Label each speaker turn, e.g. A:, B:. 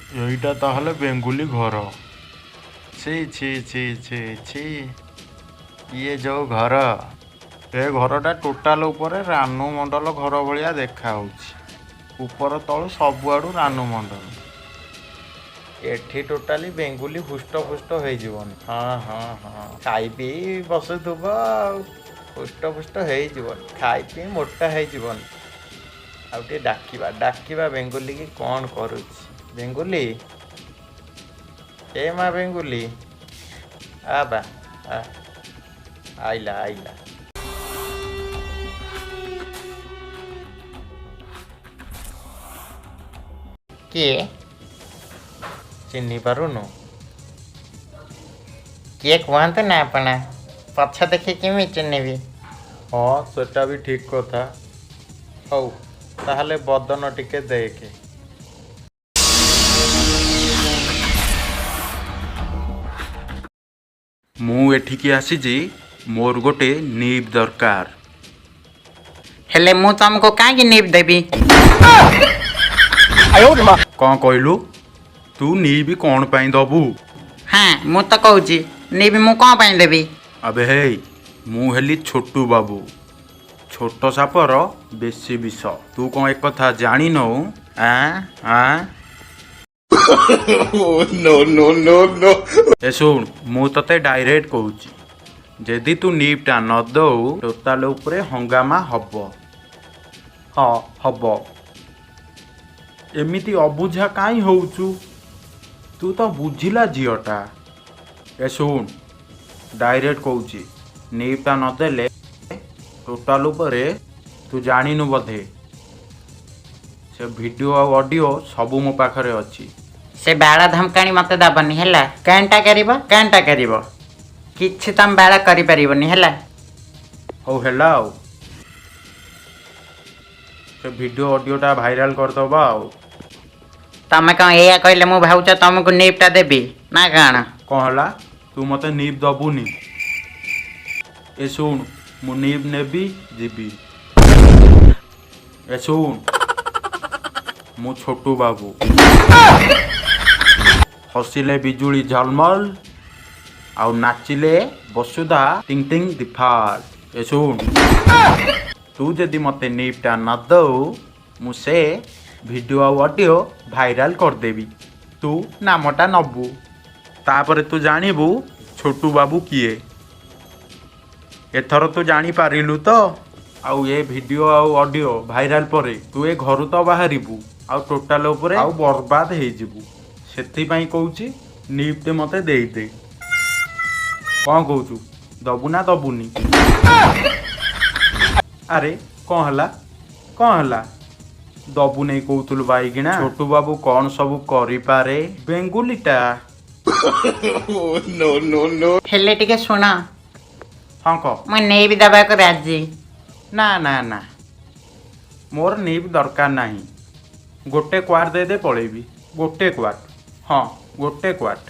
A: ଏଇଟା ତାହେଲେ ବେଙ୍ଗୁଲି ଘର। ଛି ଛି ଛି ଛି ଛି, ଇଏ ଯୋଉ ଘର, ଏ ଘରଟା ଟୋଟାଲ ଉପରେ ରାନୁ ମଣ୍ଡଲ ଘର ଭଳିଆ ଦେଖାହଉଛି। ଉପର ତଳୁ ସବୁଆଡ଼ୁ ରାନୁ ମଣ୍ଡଲ। ଏଠି ଟୋଟାଲି ବେଙ୍ଗୁଲି ହୁଷ୍ଟ ଫୁଷ୍ଟ ହେଇଯିବନି। ହଁ ହଁ ହଁ, ଖାଇ ପିଇ ବସୁଥିବ ଆଉ ହୁଷ୍ଟ ଫୁଷ୍ଟ ହେଇଯିବନି, ଖାଇ ପିଇ ମୋଟା ହେଇଯିବନି। ଆଉ ଟିକେ ଡାକିବା, ଡାକିବା ବେଙ୍ଗୁଲିକି, କ'ଣ କରୁଛି ବେଙ୍ଗୁଲି? ଏ ମା ବେଙ୍ଗୁଲି, ଆ ବା ଆ, ଆଇଲା ଆଇଲା।
B: କିଏ?
A: ଚିହ୍ନି ପାରୁନୁ?
B: କିଏ କୁହନ୍ତୁ ନା ଆପଣ, ପଛ ଦେଖି କେମିତି ଚିହ୍ନିବି?
A: ହଁ, ସେଟା ବି ଠିକ୍ କଥା। ହଉ ତାହେଲେ ବଦନ ଟିକେ ଦେଖେ। ମୁଁ ଏଠିକି ଆସିଛି, ମୋର ଗୋଟେ ନିବ୍ ଦରକାର।
B: ହେଲେ ମୁଁ ତମକୁ କାହିଁକି ନିବ୍ ଦେବି?
A: କ'ଣ କହିଲୁ? ତୁ ନିବ୍ କ'ଣ ପାଇଁ ଦବୁ?
B: ହଁ, ମୁଁ ତ କହୁଛି, ନିବ୍ ମୁଁ କ'ଣ ପାଇଁ ଦେବି?
A: ଆବେ ହେଇ, ମୁଁ ହେଲି ଛୋଟୁ ବାବୁ। ଛୋଟ ସାପର ବେଶୀ ବିଷ, ତୁ କ'ଣ ଏକଥା ଜାଣିନୁ? ଆଁ ଆଁ।
C: No, no, no, no.
A: ଏ ଶୁଣ, ମୁଁ ତତେ ଡାଇରେକ୍ଟ କହୁଛି, ଯଦି ତୁ ନିପ୍ଟା ନ ଦଉ ଟୋଟାଲ ଉପରେ ହଙ୍ଗାମା ହବ। ହଁ, ହବ। ଏମିତି ଅବୁଝା କାହିଁ ହଉଛୁ? ତୁ ତ ବୁଝିଲା ଝିଅଟା। ଏ ଶୁଣ, ଡାଇରେକ୍ଟ କହୁଛି, ନିପ୍ଟା ନଦେଲେ ଟୋଟାଲ ଉପରେ, ତୁ ଜାଣିନୁ ବୋଧେ, ସେ ଭିଡ଼ିଓ ଆଉ ଅଡ଼ିଓ ସବୁ ମୋ ପାଖରେ ଅଛି।
B: ସେ ବାଳ ଧମକାଣି ମତେ ଦବନି ହେଲା। କାଣ୍ଟା କରିବ, କାଣ୍ଟା କରିବ, କିଛି ତମ ବାଳ କରିପାରିବନି ହେଲା।
A: ହଉ ହେଲା, ଆଉ ସେ ଭିଡ଼ିଓ ଅଡ଼ିଓଟା ଭାଇରାଲ କରିଦେବା ଆଉ।
B: ତମେ କ'ଣ ଏଇଆ କହିଲେ ମୁଁ ଭାବୁଛ ତମକୁ ନିପ୍ଟା ଦେବି ନା କ'ଣ?
A: କ'ଣ ହେଲା, ତୁ ମୋତେ ନିବ୍ ଦବୁନି? ଏ ଶୁଣ, ମୁଁ ନିବ୍ ନେବି ଯିବି। ଏ ଶୁଣ, ମୁଁ ଛୋଟୁ ବାବୁ, ହସିଲେ ବିଜୁଳି ଝଲମଲ ଆଉ ନାଚିଲେ ବସୁଧା ଟିଙ୍ଗ ଟିଙ୍ଗ ଦିଫାଲ। ଏ ଶୁଣ, ତୁ ଯଦି ମୋତେ ନିବ୍ଟା ନ ଦଉ, ମୁଁ ସେ ଭିଡ଼ିଓ ଆଉ ଅଡ଼ିଓ ଭାଇରାଲ କରିଦେବି, ତୁ ନାମଟା ନବୁ। ତାପରେ ତୁ ଜାଣିବୁ ଛୋଟୁ ବାବୁ କିଏ। ଏଥର ତୁ ଜାଣିପାରିଲୁ ତ? ଆଉ ଏ ଭିଡ଼ିଓ ଆଉ ଅଡ଼ିଓ ଭାଇରାଲ ପରେ ତୁ ଏ ଘରୁ ତ ବାହାରିବୁ ଆଉ ଟୋଟାଲ ଉପରେ ଆଉ ବର୍ବାଦ ହେଇଯିବୁ। ସେଥିପାଇଁ କହୁଛି, ନିପ୍ଟେ ମୋତେ ଦେଇଦେ। କ'ଣ କହୁଛୁ, ଦବୁ ନା ଦବୁନି? ଆରେ କ'ଣ ହେଲା, କ'ଣ ହେଲା? ଦବୁ ନେଇ କହୁଥିଲୁ ବାଇଗିଣା। ଛୋଟୁ ବାବୁ କ'ଣ ସବୁ କରିପାରେ ବେଙ୍ଗୁଲିଟା।
C: No, no, no.
B: ହେଲେ ଟିକେ ଶୁଣ।
A: ହଁ, କହ।
B: ମୁଁ ନେଇବି ଦେବାକୁ ରାଜି।
A: ନା ନା ନା, ମୋର ନିବ୍ ଦରକାର ନାହିଁ। ଗୋଟେ କ୍ୱାର୍ଟ ଦେଇଦେ, ପଳେଇବି। ଗୋଟେ କ୍ୱାର୍ଟ, ହଁ, ଗୋଟେ କ୍ୱାର୍ଟ।